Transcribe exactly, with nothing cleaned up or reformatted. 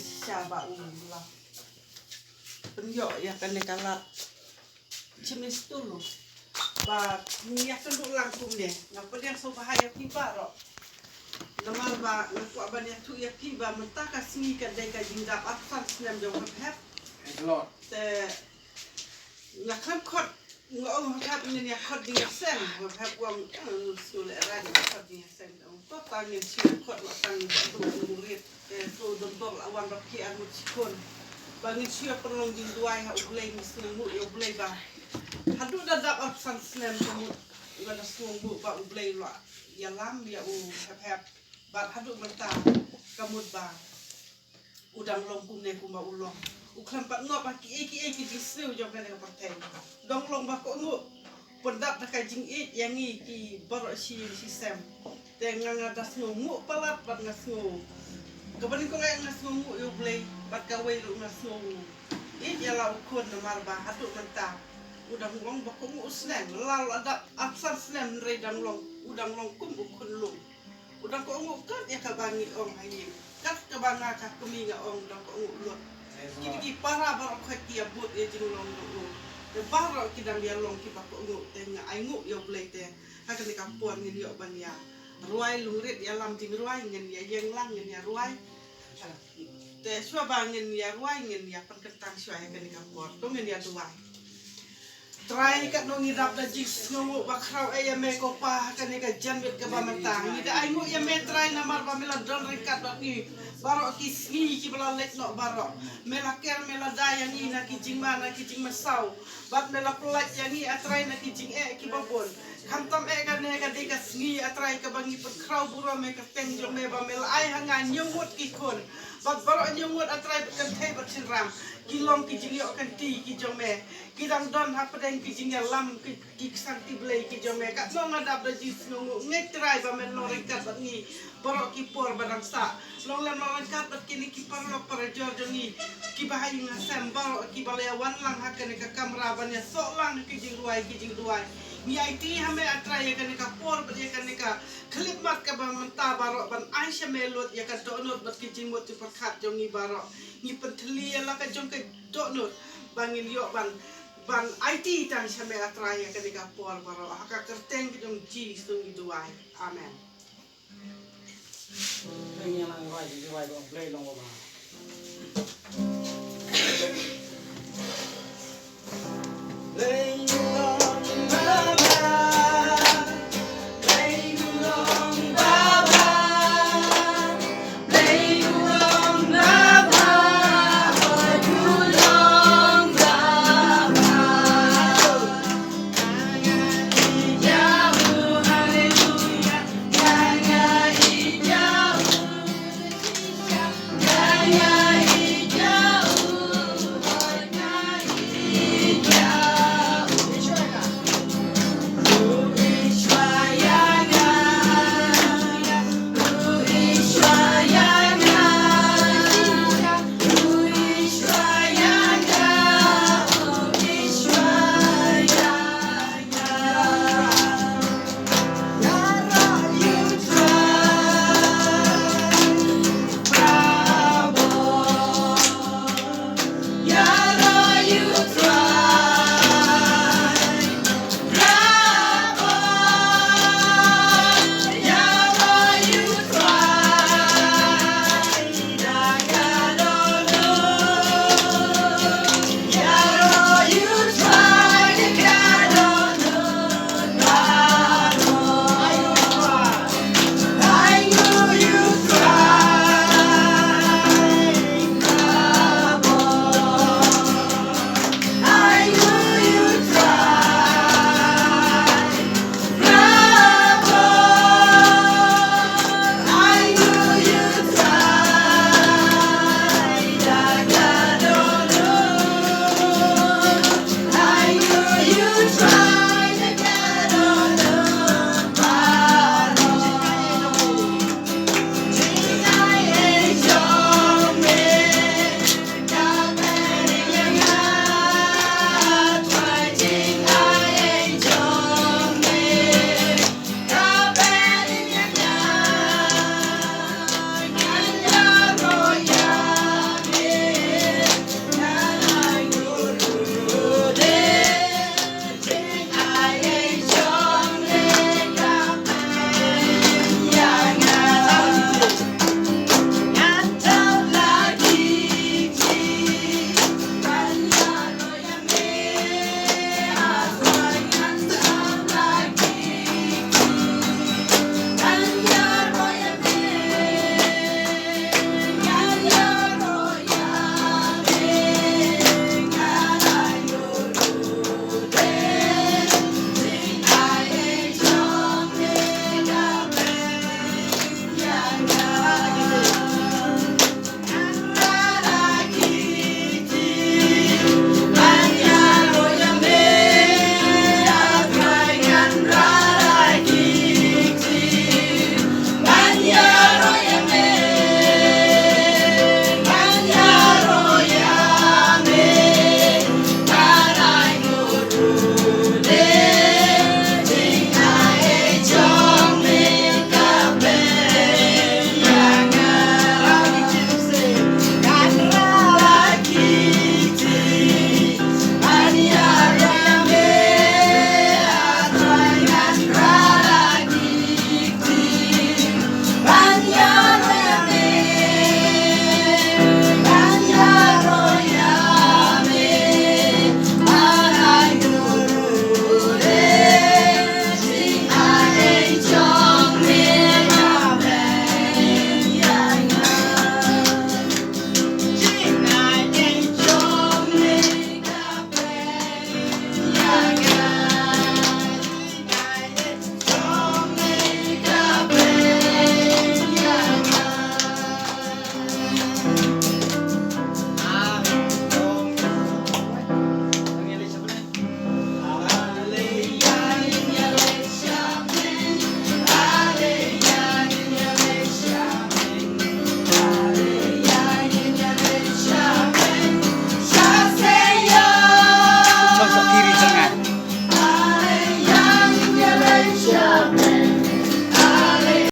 Sha ba u la pynïoh ïa kane ka lad chimney stool ba ngi ïa kynduh lang kumne. Nga pdiang sngewbha ïa phi baroh. Namar ba nga kwah ban ïathuh ïa phi ba mynta ka sngi ka dei ka jingdap arphew san snem jong u Hep Hep. Te nga khlem khot, nga ong Hep Hep ngin ïa khot jingïaseng. Hep Hep u ong, eh, sngewlehrain ïa khot jingïaseng. Ong to tang ngin shu khot la tang tu ngin rit. Te to don tor la wan ba phi ar ngut shi khun. Ba ngin shu ïa pynlong jingduwai ha U Blei, ngin sngewnguh ïa U Blei ba haduh da dap arphew san snem ka mut nga da sngewnguh ba U Blei u la ïalam ïa u Hep Hep. Bad haduh mynta ka mut ba u dang long kumne kumba u long. U khlem pat ngop ha kiei kiei ki jingsniew jong kane ka pyrthei. Dang long ba kohnguh, pyndap da ka jingïeit ïa ngi ki baroh shi ïing shi sem. Te nga, nga da sngewnguh palat bad nga sngew, kaba nyngkong eh nga sngewnguh ïa U Blei, bad kawei ruh nga sngew ïeit ïa la u khun namar ba haduh mynta u dang long ba kohnguh u snem. La u la dap arphew san snem hynrei dang long, u dang long kum u khun lung. U dang kohnguh kat ïa kaba ngi ong ha ïing. Kat kaba nga ka kmie nga ong, u dang kohnguh lut. Praise the Lord. Kita ki para baroh khoit ki ïa bud ïa jinglong jong u. Te baroh ki dang ïa long kiba kohnguh, te nga ainguh ïa U Blei te ha kane ka por ngin ïoh ban ïa rwai lungrit, ïalam jingrwai, ngin ïa ïeng lang, ngin ïa rwai. Te shuwa ba ngin ïa rwai, ngin ïa pynkyntang shuwa ïa kane ka por. To ngin ïa duwai. Trai, katno ngi dap da jingsngewnguh bakhraw eh ïa me ko Pa ha kane ka janmiet kaba mynta. Ngi da ainguh ïa me Trai namar ba me la don ryngkat bad ngi baroh ki sngi kiba la leit noh baroh. Me la ker, me la da ïa ngi na ki jingma, na ki jingmynsaw. Bad me la pyllait ïa ngi, ah Trai, na ki jingeh kiba bun. Khamtam eh kane ka dei ka sngi, ah Trai, kaba ngi pynkhraw burom ïa ka kyrteng jong me ba me la ai ha nga hynñiew ngut ki khun. Bad baroh hynñiew ngut, ah Trai, bad kynthei bad shynrang ki long ki jingïoh kynti ki jong me. Ki dang don hapdeng ki jingïalam ki, ki ksangkti Blei ki jong me. Katno nga dap da jingsngewnguh, ngeit Trai ba men long ryngkat bad ngi baroh ki por ba dang sah. Long lem long ryngkat bad kine ki paralok parajor jong ngi kiba ha ïing ha sem baroh kiba la ïa wan lang ha kane ka kamra ban ïa soh lang ki jingrwai ki jingduwai. Ngi aiti ha me, ah Trai, ïa kane ka por bad ïa kane ka khyllipmat kaba mynta baroh ban ai sha me lut ïa ka dohnud bad ki jingmut jingpyrkhat jong ngi baroh. Ngi pynthylli ïa la ka jong ka dohnud ba ngin ïoh ban, ban aiti tang sha me, ah Trai, ïa kane ka por baroh. Ha ka kyrteng ka jong Jisu ngi duwai. Amen.